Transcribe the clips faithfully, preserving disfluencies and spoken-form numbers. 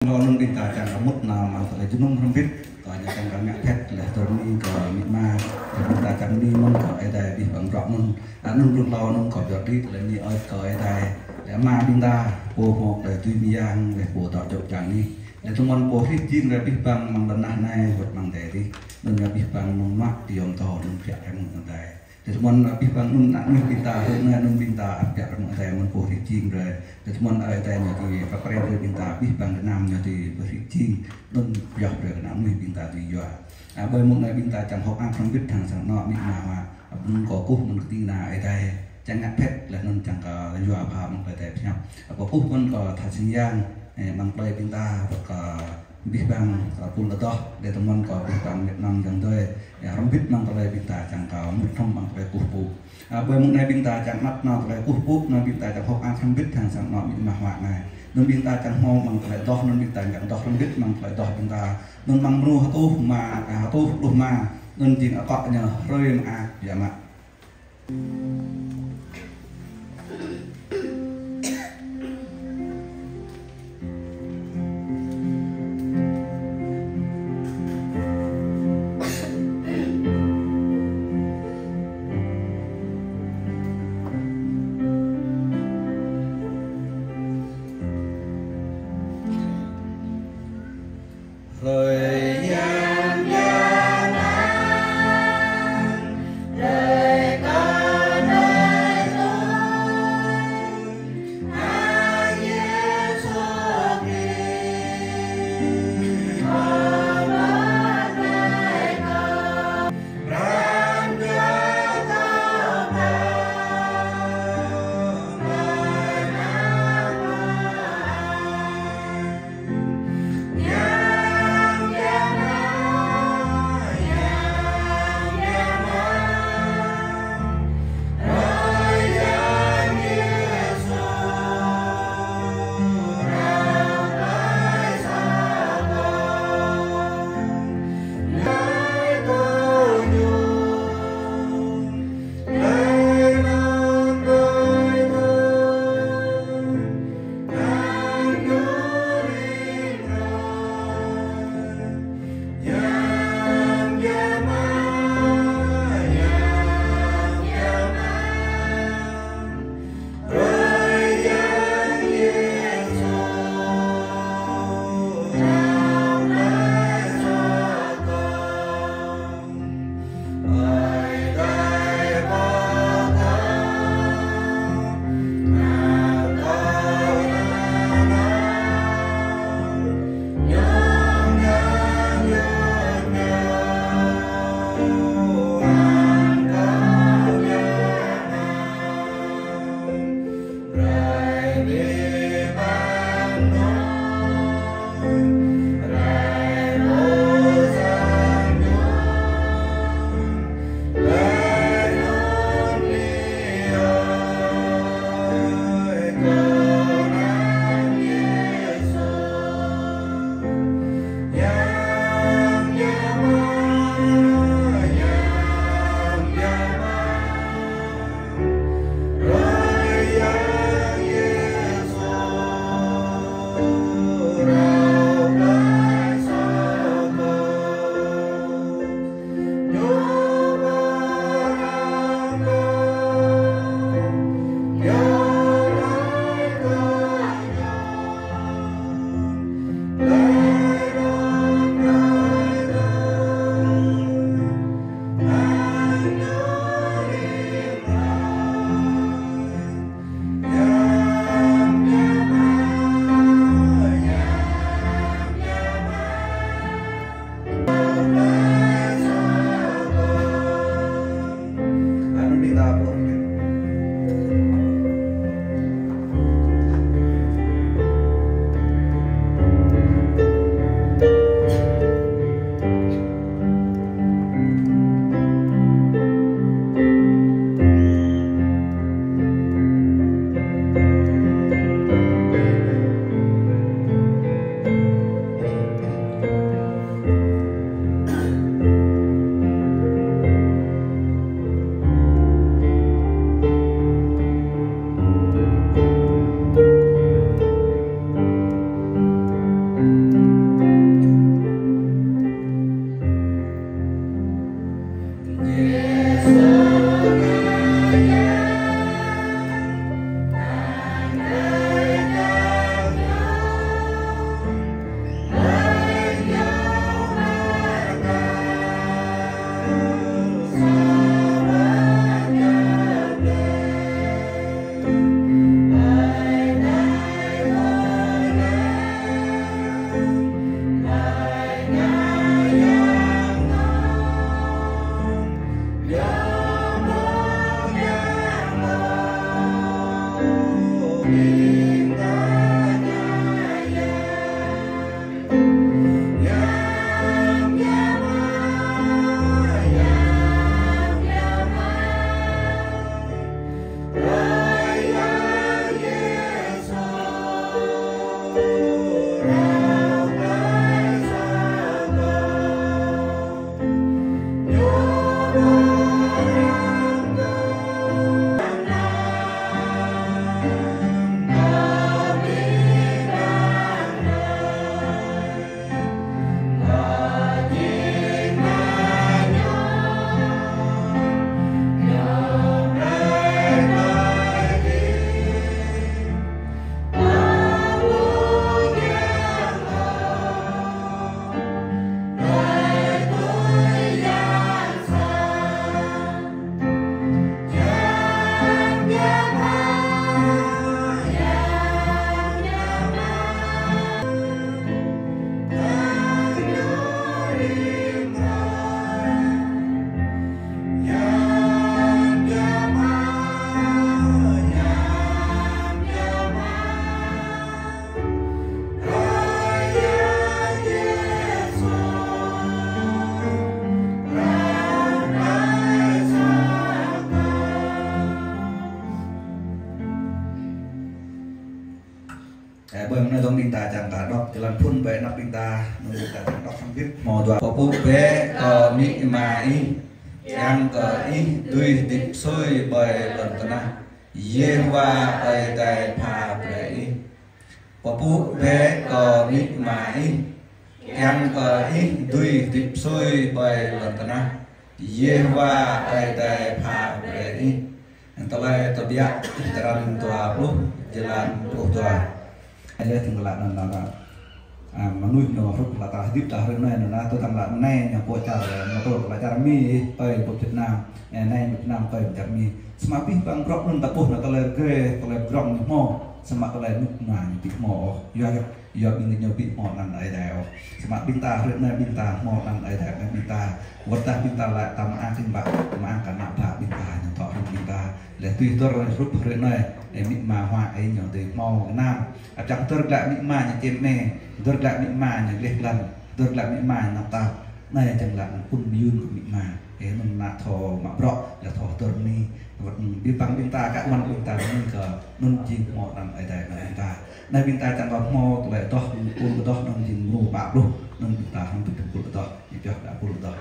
Hlâo anŭn ƀing ta čang kơ mŭt nao amăng tơlơi jơnum hrŏm hơbĭt, kơ ñu čang kơ ngă phĕt laih tơlơi anai kơ amĭ ama, kơ ƀing ta čang anai mơ̆n kơ Ơi Adai abih bang bruă anŭn, anŭn ƀlung hlâo anŭn kơ pioh đĭ tơlơi anai ơi kơ Ơi Adai, laih ama ƀing ta, pô hmâo tơlơi dưi mơyang, laih pô dŏ čŏk čang anai. Laih tơmơ̆n pô hrih jing rai abih bang amăng lŏn tơnah anai, wơ̆t amăng adai adih. Anŭn yơh abih bang mơ̆ng mă, tiŏm tŏ anŭn pioh rai mơ̆ng adai. Laih tơmơ̆n abih bang anŭn ană mơnuih ƀing ta, hrup anai anŭn ƀing ta ăt pioh rai mơ̆ng adai mơ̆n pô hrih jing rai. Laih tơmơ̆n Ơi Adai ñu či pap prai brơi ƀing ta abih bang gơnam ñu či pơhrih jing. Anŭn pioh brơi kơ ană mơnuih ƀing ta dưi yua. A, ƀơi mông anai ƀing ta čang hơ̆k mơak hrŏm hơbĭt hăng sang anŏ amĭ ama wa. Anŭn kâo kơkuh mơ̆ng kơting ană Ơi Adai. Čang ngă phĕt laih anŭn čang kơ yua pha mơ̆ng tơlơi Ơi Adai pơhiăp. A, kâo kơkuh mơ̆n kơ tha sing yang, ơ, amăng plơi ƀing ta, kơ abih bang, ơ, pul adoh, laih tơmơ̆n kơ abih bang mĕt nong ayŏng adơi, ơ, hrŏm hơbĭt amăng tơlơi ƀing ta čang kơ mŭt hrŏm amăng tơlơi kơkuh pơpŭ. A, ƀơi mông anai ƀing ta čang măt nao tơlơi kơkuh pơpŭ, anŭn ƀing ta čang hơ̆k mơak hrŏm hơbĭt hăng sang anŏ amĭ ama wa anai. Anŭn ƀing ta čang hmâo amăng tơlơi adoh, anŭn ƀing ta čang adoh hrŏm hơbĭt amăng tơlơi adoh ƀing ta. Anŭn amăng mrô hơtuh rơma, ơ, hơtuh pluh rơma, anŭn jing akŏ ñu hrơi mơak biă mă. Ta čang ta đŏk jơlan phŭn ƀơi anăp ƀing ta, anŭn ta čang đŏk hăng bĭt. Hmâo dua. Pơpŭ bĕ kơ amĭ ama ih, kiăng kơ ih dưi hơdip sui ƀơi lŏn tơnah Yêhôwa Ơi Adai pha brơi ih. Pơpŭ bĕ kơ amĭ ama ih, kiăng kơ ih dưi hơdip sui ƀơi lŏn tơnah Yêhôwa Ơi Adai pha brơi ih. Tơlơi Tơbiă, črăn dua pluh, jơlan pluh dua. Ơ, tơlơi anŭn, anŭn, anŭn. A, mơnuih ñu hrup hla ta hơdip ta hrơi anai, anŭn, anŭn, tơdang hla anai ñu pô čar, ñu tơl hla čar Mi, pơi pơ Việt Nam, ơ, anai Việt Nam pơi čar Mi. Samơ̆ abih bang bruă anŭn ta ƀuh anŭn tơlơi rơgơi, tơlơi pơdrŏng ñu hmâo, samơ̆ tơlơi mơnuih ñu ƀu hmâo ôh. Yua, yua ƀing ñu ƀu hmâo anăn Ơi Adai ôh. Samơ̆ ƀing ta hrơi anai ƀing ta hmâo anăn Ơi Adai, anŭn ƀing ta. Wơ̆t tơdah ƀing ta laĭ ta mơak kơ ƀă, mơak kơ ană bă ƀing ta, ñu thâo hăng ƀing ta. Laih tui hơdơr hrup hrơi anai, ơ, amĭ ama huă ih ñu tui hmâo gơnam. Ăt čang hơdơr glaĭ amĭ ama ñu čem mê, hơdơr glaĭ amĭ ama ñu gleh glan, hơdơr glaĭ amĭ ama ñu tơnap tap. Anai čang laĭ anŭn pŭn mơyun kơ amĭ ama. Ơ, anŭn ană thâo mă bruă, laih thâo hơdơr mơni. Wơ̆t abih bang ƀing ta, kơ mơ̆n ƀing ta mơ̆n kơ anŭn jing hmâo anăn Ơi Adai anŭn ƀing ta. Anai ƀing ta čang kơ hmâo tơlơi adoh, pul adoh anŭn jing mrô pă pluh, anŭn ƀing ta hăng ƀing pul adoh, ñu pioh đa pul adoh.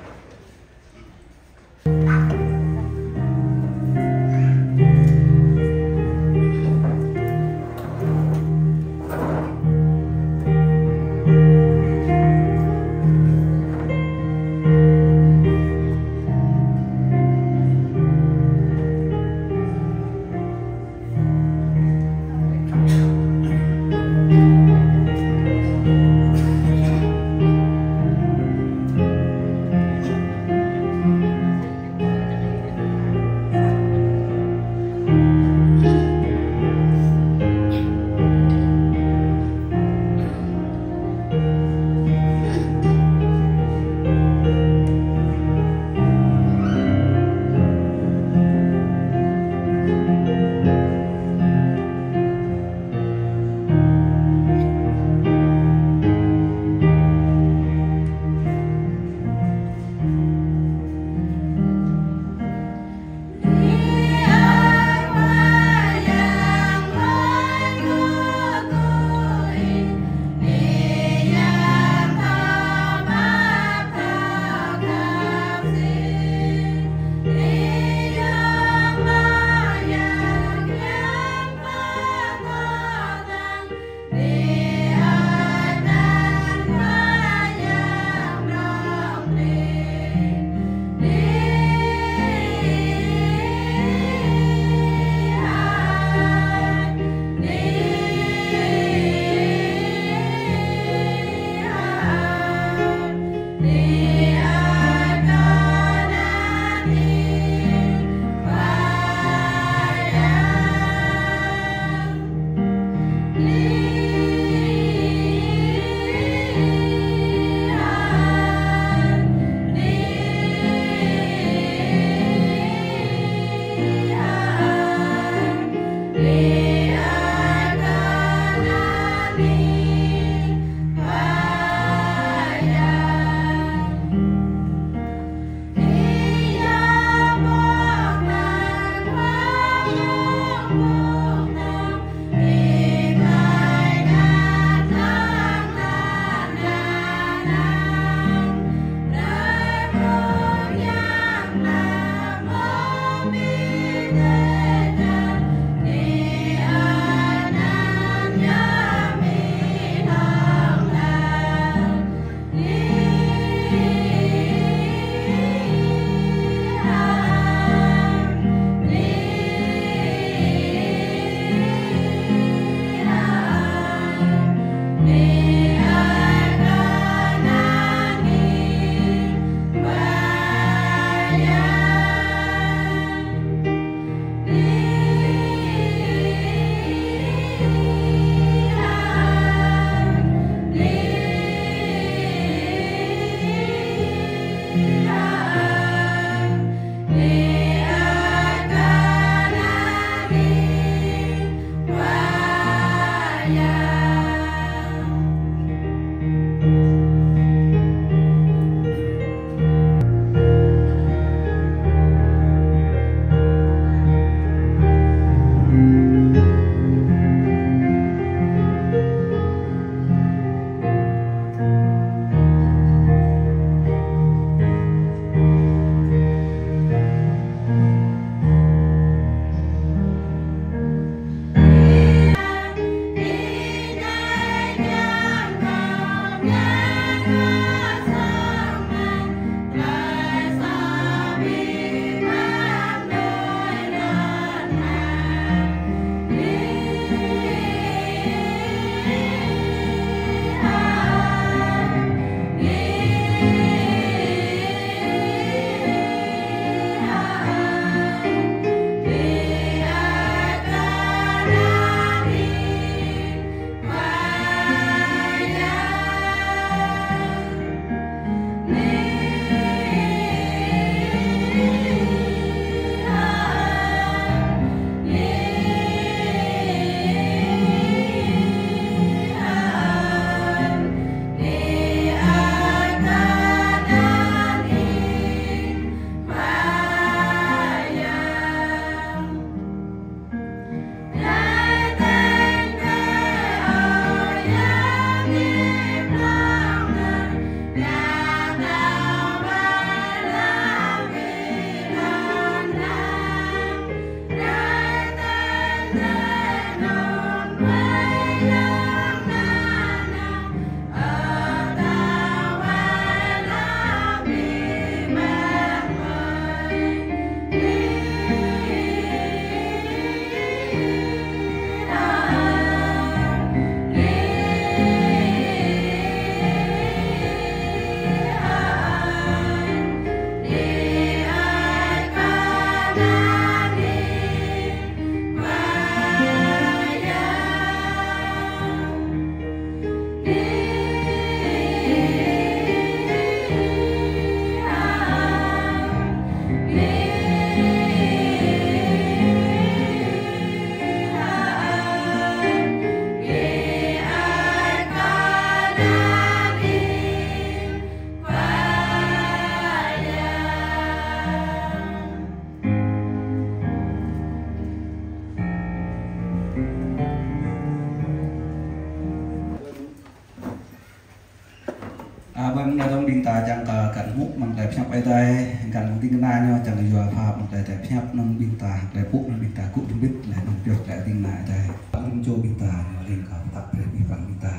Abang anai dong ƀing ta čang kơ găn hmư̆ amăng tơlơi pơhiăp Ơi Adai, găn ding kơna ñu čang kơ yua pha amăng tơlơi pơhiăp anŭn ƀing ta, tơlơi pŭ anŭn ƀing ta kŭ ƀing ƀit, laih anŭn pioh tơlơi ding kơna Ơi Adai. Abang rĭm čô ƀing ta, ñu ling kơ pơtă brơi abih bang ƀing ta.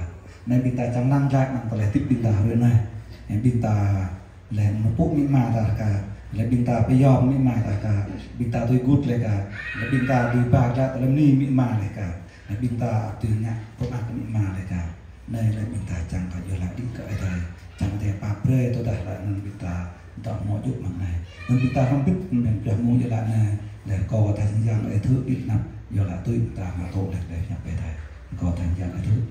Anai ƀing ta čang lăng glaĭ amăng tơlơi hơdip ƀing ta hrơi anai. Ƀing ta laih anŭn pŭ amĭ ama ta ka, laih ƀing ta pơyom amĭ ama ta ka, ƀing ta tui gŭt laih ka, laih ƀing ta tui ba glaĭ tơlơi bơni amĭ ama laih ka, laih ƀing ta tui ngă pơmă amĭ ama laih ka. Anai laih ƀing ta čang kơ djru laĭ đĭ kơ Ơi Adai, čang Ơi Adai pap brơi tơdah laih anŭn ƀing ta dŏ hmâo djơ̆ amăng anai. Anŭn ƀing ta hrŏm hơbĭt, ƀing ta pioh hmư̆ djru laĭ anai, laih kâo kơ tơlơi jing Ơi Adai hơdip anăp, djru laĭ tui ƀing ta hmâo tŭ laih tơlơi pơhiăp Ơi Adai. Kâo kơ tơlơi jing Ơi Adai.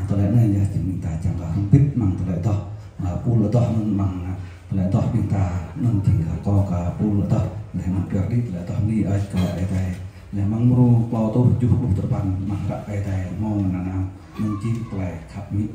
Tơlơi anai yơh jing ƀing ta čang kơ hrŏm hơbĭt amăng tơlơi adoh, a, pul adoh anŭn amăng, a, tơlơi adoh ƀing ta anŭn jing kơ kâo kơ pul adoh, laih anŭn pioh đĭ tơlơi adoh bơni Ơi kơ Ơi Adai. Laih amăng mrô klâo rơtuh tơjuh pluh duapăn amăng hră Ơi Adai hmâo nanao anŭn jing tơlơi khăp amĭ.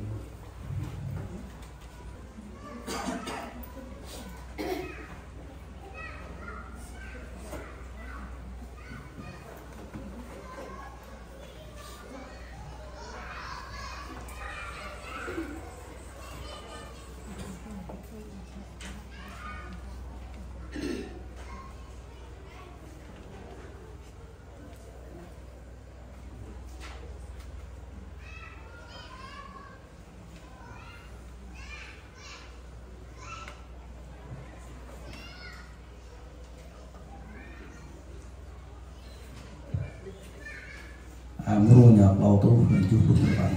A, mrô ñu klâo rơtuh tơjuh pluh duapăn.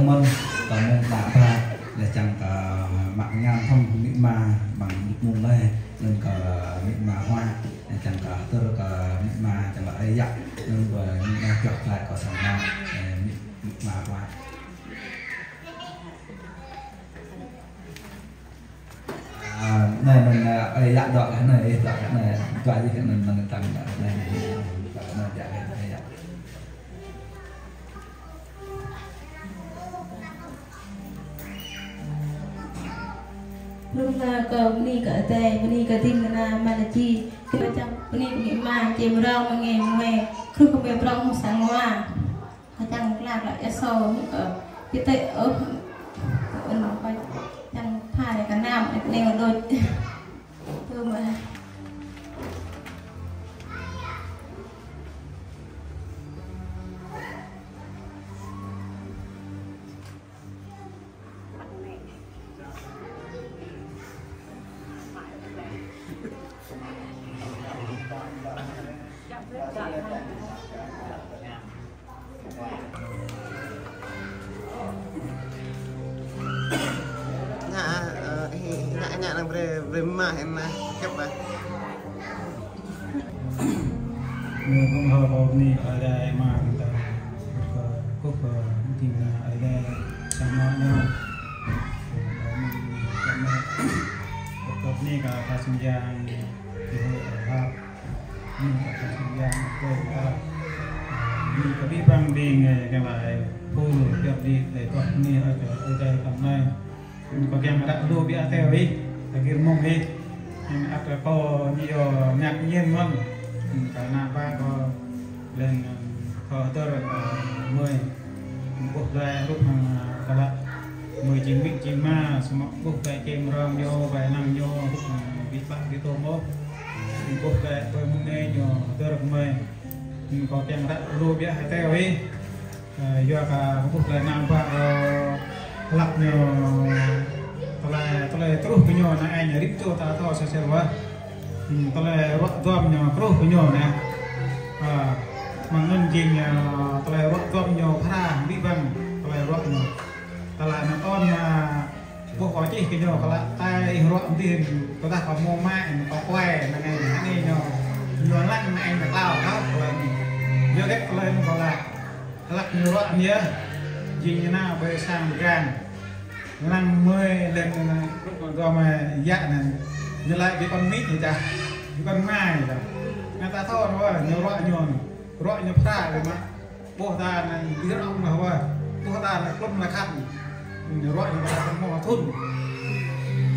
Mơ̆n, kơ mơ̆ng ta ba, lĕ čang kơ mă ngăn thăm mĭ ma, mơ̆ng mĭ mơ̆ng lĕ, anŭn kơ mĭ ma hua, lĕ čang kơ hơdơr kơ mĭ ma, čang kơ ơi yă, anŭn kơ mĭ ma čuă klai kơ sang ma, lĕ mĭ, mĭ ma hua. À, anai, anai, anai, ơi yă dŏ, anai, ơi yă dŏ, anai, dŏ dih, anai, anai, tăng, anai, anai, anai, dŏ, anai, yă, ơi yă. Lŭng la kơ bơni kơ Adai, bơni kơ ding kơna Malachi, kơ čang bơni kơ mĭ ma, či mơrong mơnge mơnge, kruh kơ mơnge prong mơ̆ng sang wa. Kơ čang kla kla ih sô, kơ pi tê ôh, ưn kơ čang pha kơ nam, ih neo đôč. Tơ mă. Ngă, ơ, hi, ngă, ngă năng brơi, brơi mă, hĕ mă, kep bah. Ñu kơmhal kơ bơni kơ Ơi Adai mă, kơ, kơ, kơ, kơ, kơ, kơ, Ơi Adai, sang anŏ ñu. Kơ, kơ, kơ, kơ, bơni kơ, kơ, sung yang, kơ, kơ, kơ, Ơ, kơ, kơ, kơ, kơ, kơ, kơ, kơ, abih bang ƀing, ơ, kơ lai, pul, kơ đi, lai, kơ ni, ơ, kơ, ơ, kơ, kơ, nai. Kơ kiăng ră lu biă teo ih, kơ gir mông ih. Ăt kơ kâo ñu yơh ngă ñen mơ̆n. Kơ ană bă kâo lĕ, ơ, kâo hơdơr, ơ, mơi. Ƀuh glăi hrup hăng, ơ, tơlơi mơi jing mĭ jing ma, samơ̆ ƀuh glăi čem rong ñu, ƀai lăng ñu, hrup hăng, ơ, ƀĭ ƀă ƀĭ tôm ôh. Ƀuh glăi ƀơi mông anai ñu hơdơr kơ mơi. Kâo kiăng ră lu biă hai teo ih. Ơ, yua kơ ƀuh glăi ană bă, ơ, hlăk ñu tơlơi, tơlơi truh kơ ñu anai ñu rĭm čô ta thâo sel sel wơ̆t. Tơlơi ruă duăm ñu truh kơ ñu anai. Ơ, mơ̆ng anŭn jing, ơ, tơlơi ruă duăm ñu phara abih bang tơlơi ruă ñu. Tơlơi anŭn tơl mă ƀuh kâo čih kơ ñu kơ lă tai ih ruă mơdih, tơdah kâo mơ̆ mă, kâo kuai, anai, anai ñu, ñu lăng anai ñu klao kâo, tơlơi anai. Yua hơget tơlơi anŭn kâo lă. Hlăk ñu ruă anai yơh, jing ñu nao ƀơi sang ƀơi gang. Lăng mơi lĕ anŭn, anŭn, anŭn, anŭn, yă anŭn. Ñu laĭ ƀing kơnung mĭ ñu čah, ƀing kơnung ma ñu čah. Anŭn ta thâo anŭn, ñu ruă ñu anŭn. Ruă ñu phara lĕ mă. Ƀuh ta anŭn, ƀing rŏng anŭn hơwă. Ƀuh ta anŭn, klŭm anŭn khăn. Ñu ruă ñu phara kơ mơ̆ thŭn.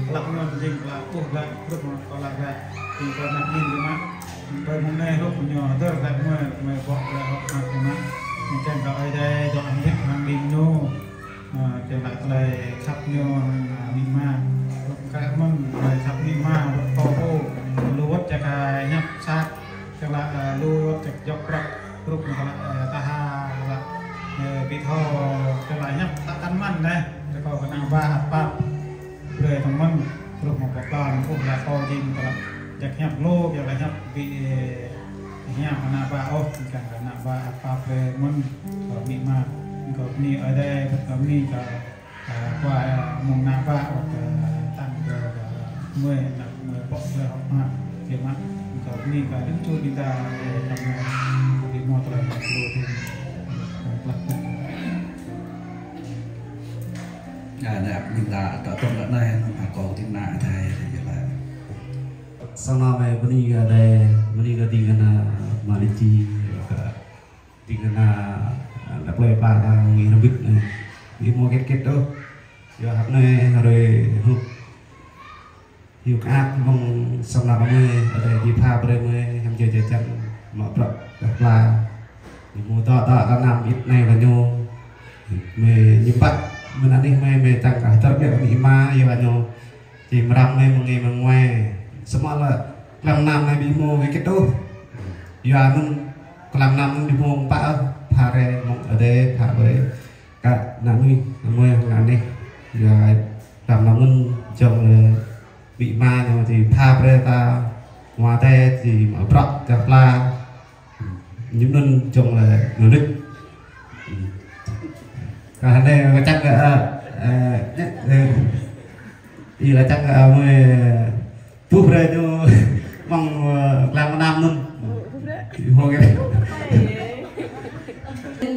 Hlăk ñu jing klă, ƀuh glăi, hrup anŭn kâo laĭ glăi. Jing kâo ngă ñen lĕ mă. Ƀơi mông anai hrup ñu hơdơr glăi mơi, mơi ƀuh glăi hơ̆k mơak lĕ mă. Ñu čang kơ Ơi Adai, dŏ hăng ƀĭt hăng ƀing ñu. Ơ, kiăng laĭ tơlơi khăp ñu, ơ, mĭ ma. Kơ mơ̆n tơlơi khăp mĭ ma, wơ̆t kâo pô, lu wơ̆t čang kơ ñăp sat, kiăng laĭ, ơ, lu wơ̆t čang jŏk prăk, hrup ñu kiăng laĭ, ơ, ta ha, kiăng laĭ, ơ, ƀĭ thâo, kiăng laĭ ñăp ta kăn mơ̆n anai, rơkâo kơ ană bă ăt pap. Brơi tơmăn, hrup mơ̆ pơkŏn, ôh, laĭ kâo jing tơlơi jak hiăp lu, jak laĭ hiăp ƀĭ, ơ, hiăp ană bă ôh, kiăng kơ ană bă ăt pap brơi mơ̆n, kơ mĭ ma, kơ bơni Ơi Adai, kơ bơni kơ, ơ, kua, ơ, mơ̆ng ană bă, ôh, kơ tăng kơ, kơ mơi, ană mơi pŏk brơi hŏk mă, kiăng mă, kơ bơni kơ rĭm čô ƀing ta, ơ, tăng, ơ, ƀĭ mơ̆ tơlơi mă lu, ơ, kơ klăk. Anai, ƀing ta tŏ tŏm lĕ anai, anŭn hơkâo ding kơna Adai, Adai jơlan. Sang anai mơi bơni kơ Adai, bơni kơ ding kơna Malachi, kơ ding kơna, ană plơi pla ta mơ̆ng ih rơmbit anai. Ih mơ̆ hơget hơget ôh. Yua hăp anai, hrơi hơ̆k. Hiu kơ ăt mơ̆ng sang ană mơi, Adai či pha brơi mơi, hăm jơjơjăn, mă bruă, dah pla. Ñu mơ̆ dŏ dŏ kơ anăm ih anai kơ ñu. Mơi ñu pă, mơ̆ng anai mơi, mơi čang kơ hơdơr biă kơ mĭ ma, yua kơ ñu. Či mơrăm mơi mơ̆ng anai mơ̆ng anai. Samơ̆ lĕ, klăm anăm anai ƀu mơ̆ wơ̆t kơ tŭ. Yua anŭn, klăm anăm anŭn ƀu mơ̆ pă, pha brơi mơ̆ng Adai, pha brơi. Kơ ană mơi, ană mơi hăng ană anih. Yua, klăm anăm anŭn jơ̆ng lĕ mĭ ma ñu či pha brơi ta, mơ̆ tơ či mă bruă čar pla. Ñu anŭn jơ̆ng lĕ ñu nik. Kah anai kơ čang kơ, ơ, ơ, ih laĭ čang kơ, ơ, mơi, ơ, buh brơi ñu mơ̆ng, ơ, lăng mơnam anŭn. Hmâo kơ.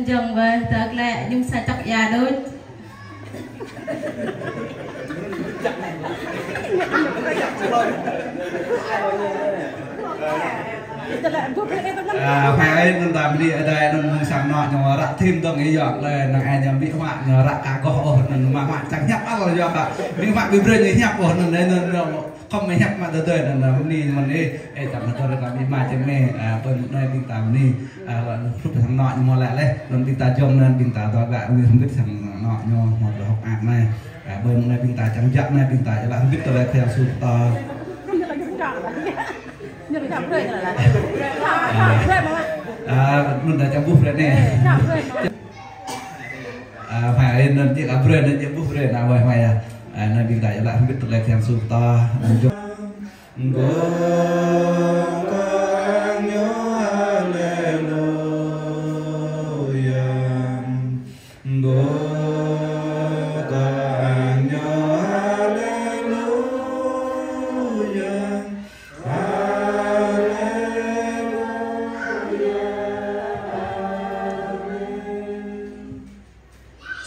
Jơ̆ng wơ̆t tơk lĕ ñu sa čŏk ia đôč. Ơ, hmâo ơi, anŭn ta bơni Ơi Adai anŭn mơ̆ng sang anŏ ñu ră thim dơ̆ng ih yŏk lĕ, năng ai ñu amĭ ama ñu ră ka goh ôh, anŭn mă mă čang hiăp ăl yŏk kơ. Amĭ ama ƀu brơi ñu hiăp ôh, anŭn, anŭn, anŭn, anŭn, khŏm mơi hiăp mă tơdơi, anŭn, anŭn, bơni mơ̆n ih, ơ, čang tơdơi kơ amĭ ama čang mơi, ơ, ƀơi mơ̆ng anai ƀing ta bơni, ơ, hrup sang anŏ ñu hmâo laĭ lĕ, anŭn ƀing ta jơ̆ng anŭn ƀing ta dŏ gah, ƀing hơbĭt sang anŏ ñu hmâo tơlơi hơ̆k mơak anai. Ơ, ƀơi mơ̆ng anai ƀing ta čang jak anai ƀing ta iâu laĭ hơbĭt tơlơi Khua Yang Yêsu Khua. Ơ, ơ, anŭn ta čang buh brơi anai. Ơ, hmâo ơi, anŭn čang kơ brơi, anŭn čang buh brơi, anŭn wơ̆t hmâo ơi. Ơ, anŭn ƀing ta iâu laĭ hơbĭt tơlơi Khua Yang Yêsu Khua. Gơ̆ng kơ ang ñu, haleluya. Gơ̆ng kơ ang ñu, haleluya. Haleluya. Amen.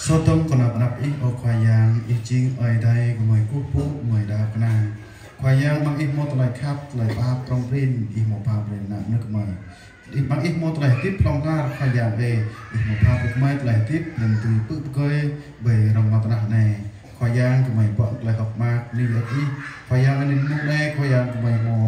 Sơtơ̆ng kơnăp anăp Ih, ơ Khua Yang, Ih jing Ơi Adai gơmơi kơkuh pơpŭ, gơmơi đaŏ kơnang. Khua Yang, amăng Ih hmâo tơlơi khăp, tơlơi pap prŏng prin, Ih hmâo pap brơi ană mơnuih gơmơi. Ih, amăng Ih hmâo tơlơi hơdip hlŏng lar, Khua Yang ơi, Ih hmâo pap brơi gơmơi tơlơi hơdip, anŭn dưi pơpŭ pơgơi ƀơi rŏng mơta tơnah anai. Khua Yang, gơmơi pŏk tơlơi hơ̆k mơak, bơni laĭ Ih. Khua Yang, anŭn mơ̆ng anai, Khua Yang, gơmơi hmâo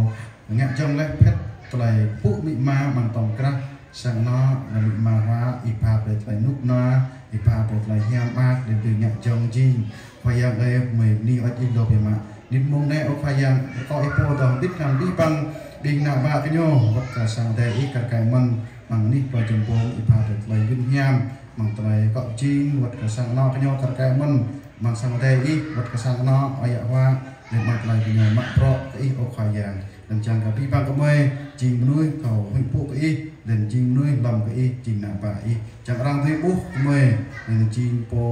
ngă jơ̆ng laih phet tơlơi pơpŭ amĭ ama amăng tŏng krah sang anŏ, laih amĭ ama huă, Ih pap brơi tơlơi rơnŭk rơnua, Ih pap brơi tơlơi hiam mơak, laih dưi ngă jơ̆ng jing. Khua Yang ơi, gơmơi bơni hơơč Ih lŏm biă mă. Anŭn mơ̆ng anai, ơ Khua Yang, rơkâo Ih pô dŏ hơbĭt hăng abih bang ƀing ană bă gơñu, wơ̆t kơ sang adai Ih kar kaĭ mơ̆n, amăng anih plơi Jơmpông, Ih pap brơi tơlơi gưt hiam, amăng tơlơi kŏ jing, wơ̆t kơ sang anŏ gơñu kar kaĭ mơ̆n, amăng sang adai Ih, wơ̆t kơ sang anŏ, ơi yă huă, laih amăng tơlơi gơñu mă bruă kơ Ih, ơ Khua Yang. Anŭn čang kơ abih bang gơmơi jing mơnuih thâo huĭ pơpŭ kơ Ih, anŭn jing mơnuih lŏm kơ Ih, jing ană bă Ih. Čang arăng dưi ƀuh gơmơi, anŭn jing pô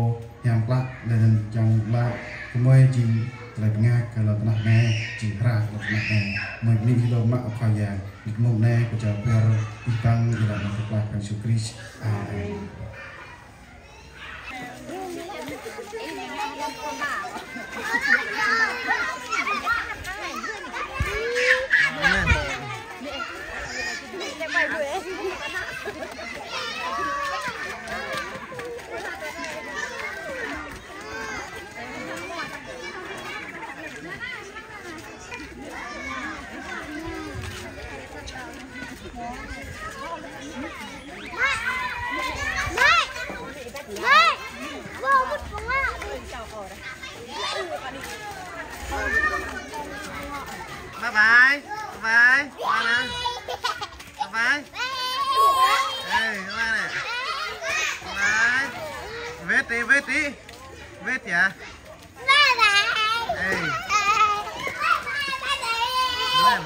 hiam klă, anŭn čang laĭ gơmơi jing tơlơi bơngač kơ lŏn tơnah anai, jing hra kơ lŏn tơnah anai. Gơmơi bơni Ih lŏm mă, ơ Khua Yang, anŭn mơ̆ng anai kâo jao pơhiăp abih bang ƀơi anăn Khua Yang Yêsu Krist. Amen. Bye bye. Bye bye. Bye bye. Bye bye. Ê, bye bye này. Bye bye. Wet đi, wet đi. Wet ya. Ê. Lên.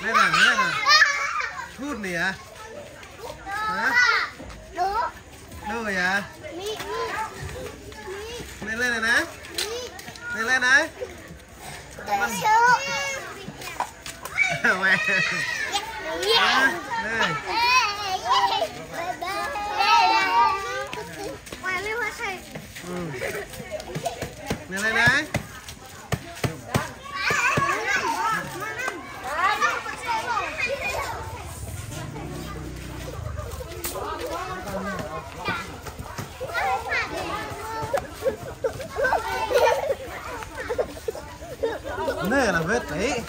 Lên nào, lên nào. Thun đi hả? Hả? Đu hả? Lên, lên này nè. Lên, lên này. Lên. Hả? Lên. Ừ. Lên, lên này. Anai lah wet lĕ.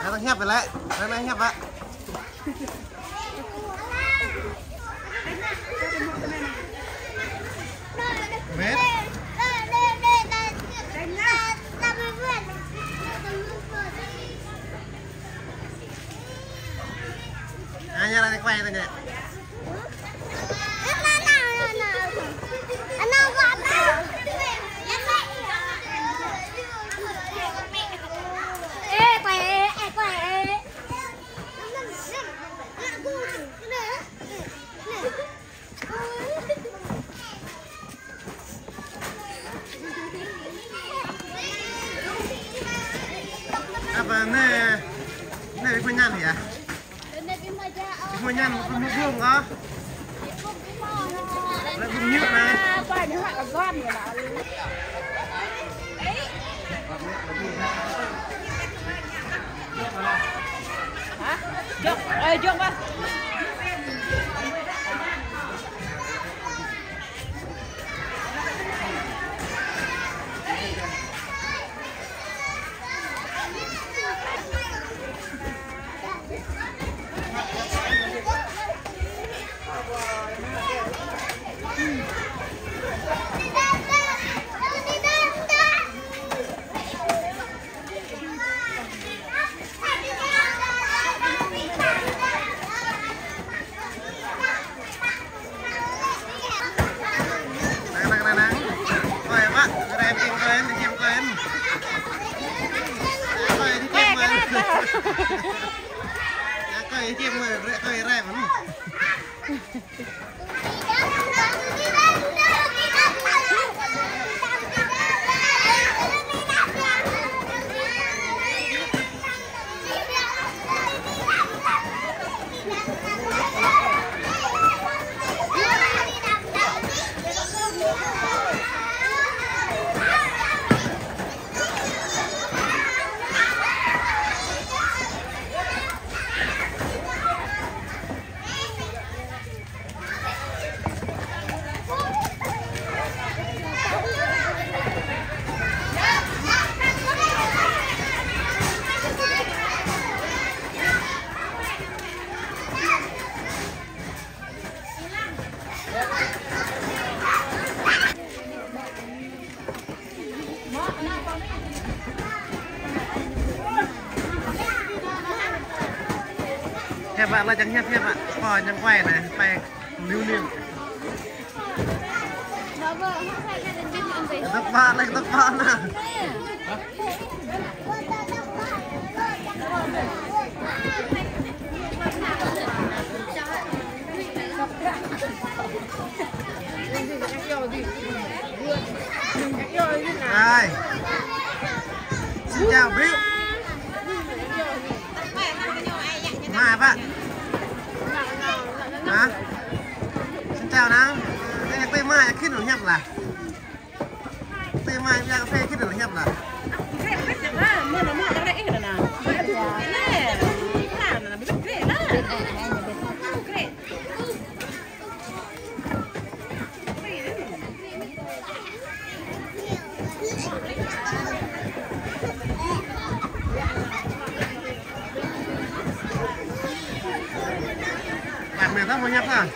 Anai hiăp lĕ. Anai hiăp lĕ. Wet. Ai, nhớ lại quay tao nhé. Ê, quay, ê, quay, ê. Ñan hă? Ƀing mơi ñan, ƀing mơi ƀơ̆ng hă? Lĕ ƀơ̆ng ñŭt anai. Hă? Jŏk, ơ, jŏk ƀă. Năng, năng, năng, năng. Ơi, bác, người em tìm người, em tìm người. Ơi, đi tìm người. Ơi, đi tìm người, ơi, ơi, ơi. Hiăp ƀă, lĕ čang hiăp, hiăp ƀă. Pô čang kuai anai, pai liu liu. Tơpă lĕ, tơpă anai. Hai. Xin chào Bill. Mai, Pak. Hả? Xin chào nào. Đây là tôi mai, khi nó nhập là. Tơmai ƀiă kơphê kĭt anŭn hiăp anŭn. Bạn mẹ tao mau nhập hả?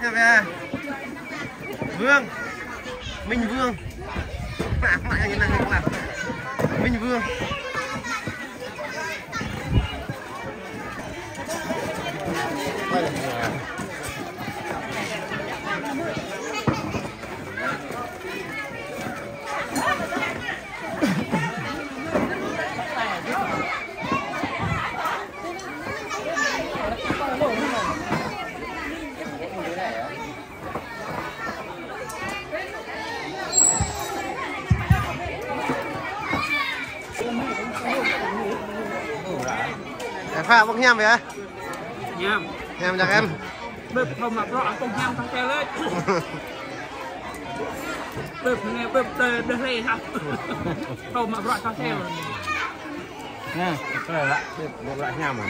Nhập về. Vương. Minh Vương. Mă, mă, yang nang yang kelar. Minh Vương. Ơ, Pha, ƀơ̆ng hiam yơh? Hiam. Hiam čang em. Bưp, thâo mă bruă, ƀơ̆ng hiam, thâo sel lĕ. Bưp, anai, bưp, đơ, đơ lĕ, hă. Thâo mă bruă, thâo sel. Nè, kơ lă, bưp, bưp lă hiam mă.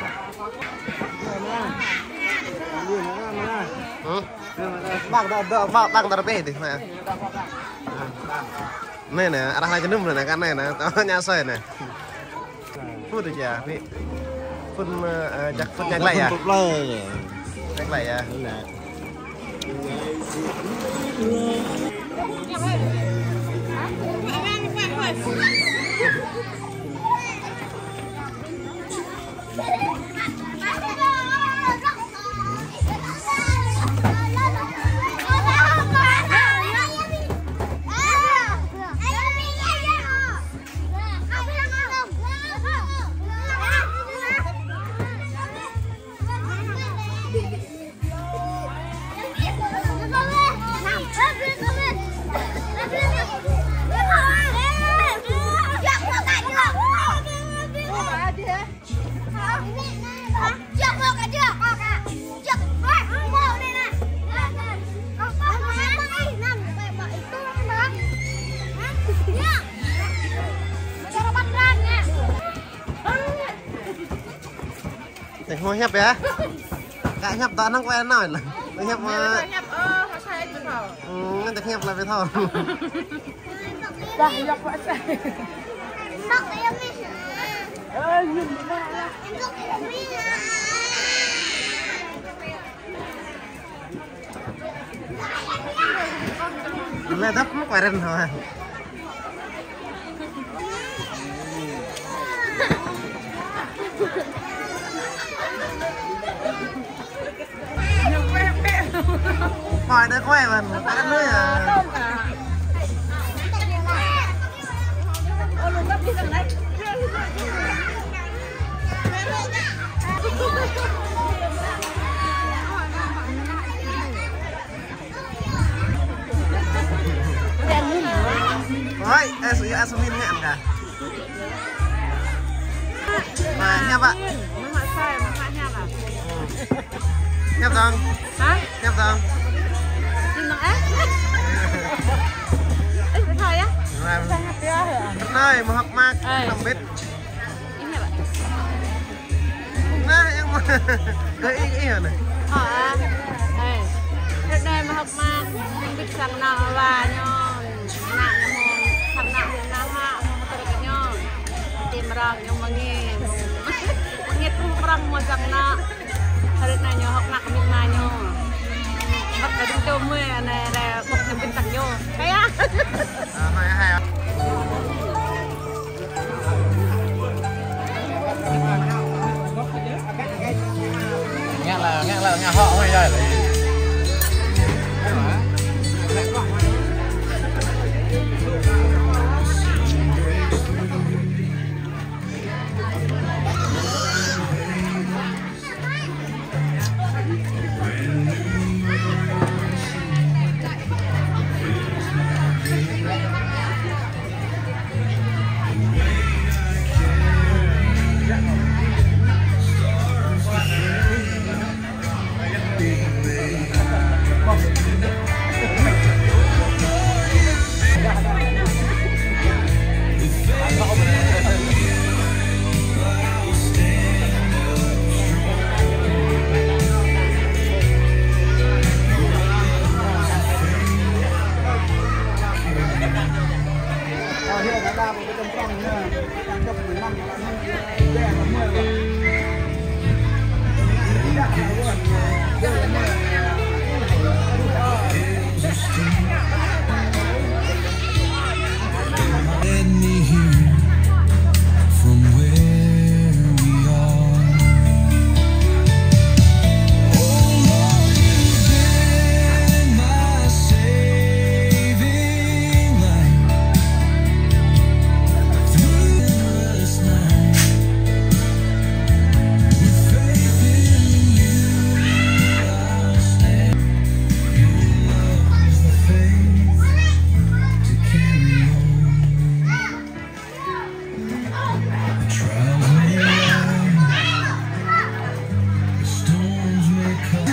Hă? Bang, bang, bang, bang, bang, tar bê dih, mă. Anai, anai, arah anai jơnum anai, anai, kan anai, anai, tơña soi anai. Phun tui čia, Pi. Phun, ơ, jak phun nyak glai yơh. Phun glai. Nyak glai yơh. Anai. Tĕk hmâo hiăp yơh. Kă hiăp tơ anŭn kơ anŭn lĕ. Hiăp mă. Hiăp, ơ, hơsai ƀu thâo. Ư, tĕk hiăp lĕ ƀu thâo. Dah, hiăp hơsai. Lĕ dăp mă kơ rơ̆n hă. Khỏi đơi quay mà, tắt nữa à. Ôi, ê, sui ơi, sui ngăn kah. Mă hiăp ă? Mă sai, mă hiăp ă? Hiăp dong. Hă? Hiăp dong. Hiăp dong, ơ? Ơ, ƀu thâo yơh. Mă. Rơnơi, mơhŏk mă, ơ, năm bit. Ih hiăp ă? Nah, yang mă. Kơ ih, ih anai. Hă, ơ. Ơ. Rơnơi mơhŏk mă, năm bit sang ană wa ñu. Ană ñu mơ̆ng, sang ană mơ̆ng ană mă, mơ̆ng tơlơi kơ ñu. Tim răng ñu mơngit. Mơngit pun prăng mơ̆ng sang ană. Hơrơt anai ñu hŏk mă kơ mĭt ma ñu. Hŏk kơ đing tôm mơi, anai, anai, hŏk ñu ƀing sang ñu. Kaya. Ơ, hai, hai. Ngă lĕ, ngă lĕ, ngă hŏk mơi yơh lĕ. Let me hear from where we are. Oh Lord, you've been my saving light through the endless night. With faith in you, I'll stand. Your love is the faith to carry on. The trials may rise, the storms may come,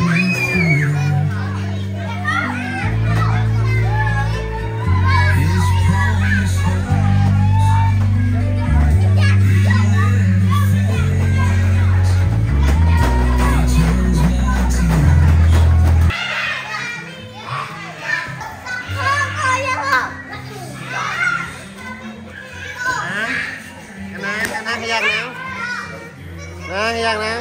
we'll through it all. His promise holds, even in the fence, he turns my tears. Hă? Anai, anai, yang nao. Anai, yang nao.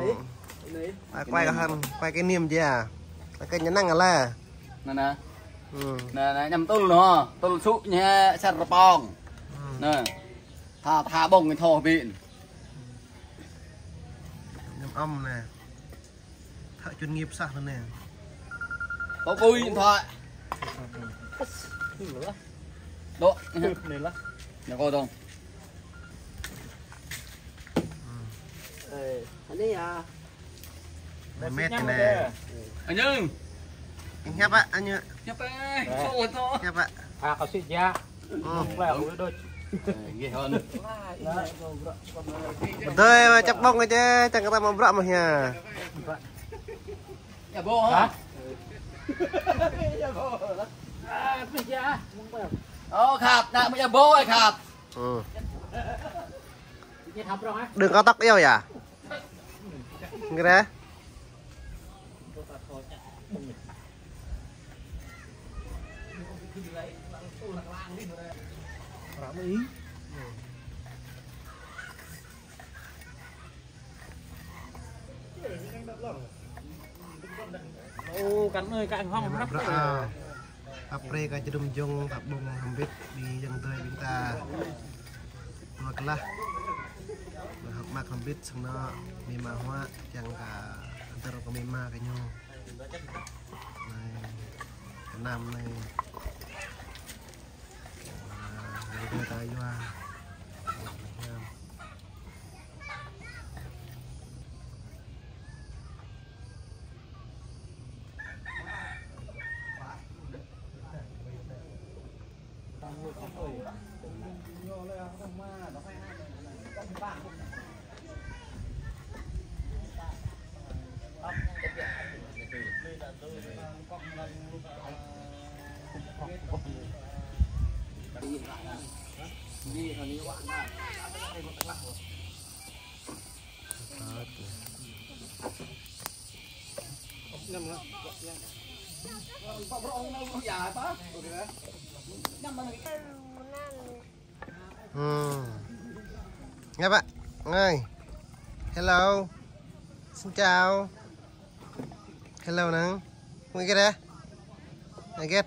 Anai. Anai. Quay, quay kỷ niệm chứ à? Quay kênh Nhã Năng à là? Anai, anai. Anai, anai, ñăm tŭl hŏ. Tŭl sŭ ñe sar rơpong. Anai. Tha, tha ƀong thâo ƀing. Ñăm ăm anai. Thợ chuyên nghiệp sah anai. Có cùi điện thoại. Đó. Anai lah. Nhà cô Đông. Ê, anai à. Anai mệt anai. Anh Nhân. Anh Hiệp ạ, anh Hiệp. Hiệp ơi, sao rồi to? Hiệp ạ. À, có sự dạ. Ơ. Mông lẹ, ui đôi. Ghê hơn. Ƀu dơi mă čăp ƀong kơ čê, čang kơ ta mă bruă mơ̆ hă. Nhà bố hả? Nhà bố. Ơ, khăp, nă mă nhà bố ơi khăp. Ơ. Đường cao tốc yêu à? Ngira. Ô, cắn ơi, cắn hông hấp. Bruă, à. Ăp pre kơ čơdŭm jông, kơ ƀong hơbĭt, ƀing ayŏng adơi ƀing ta. Mơak lah. Mơak hơbĭt, sang anŏ, mĭ ma huă, čang kơ, antar kơ mĭ ma kơ ñu. Anai, kơ anăm anai. À, ayŏng adơi ta yua. Hmm. Nghe vậy. Nghe. Hello. Xin chào. Hello nang. Ngă hơget hă? Ngă hơget?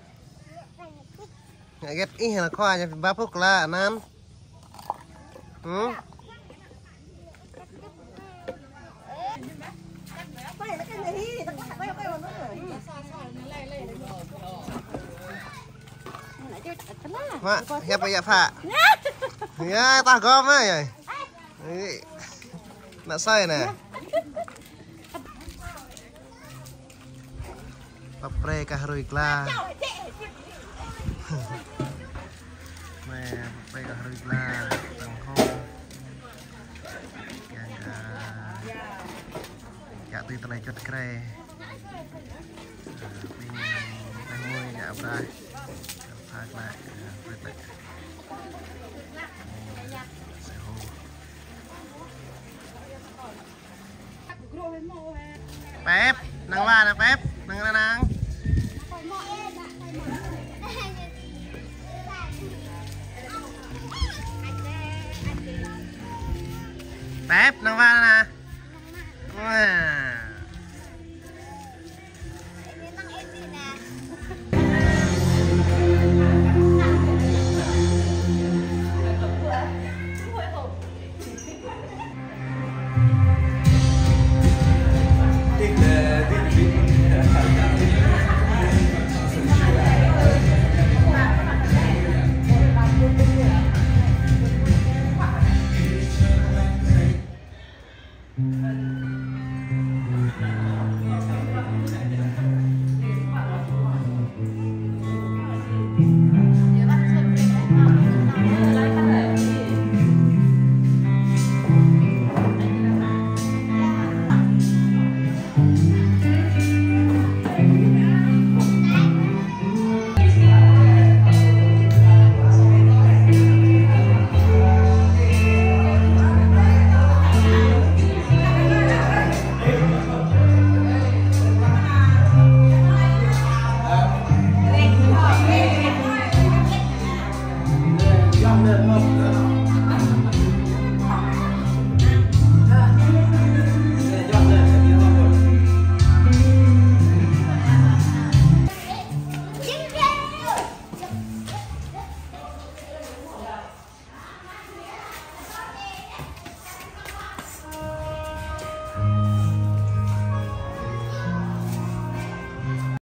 Ngă hơget? Ih, ană khua ñu ba puk la anăn. Hmm? Mă, hiăp pă, hiăp pă. Ya, tah gom ah, ya. Ih, ană soi anai. Pap pre kah rui gla. Anai, pap pre kah rui gla. Tăng hô. Yang, ah, ya tui tơlơi čuăt kre. Ah, ƀing tah mui ya abra. Pha gla, ah, pre pre. Anai, sa hô. Pep, nang wa nă Pep, nang nă nang. Pep, nang wa nă. Wa.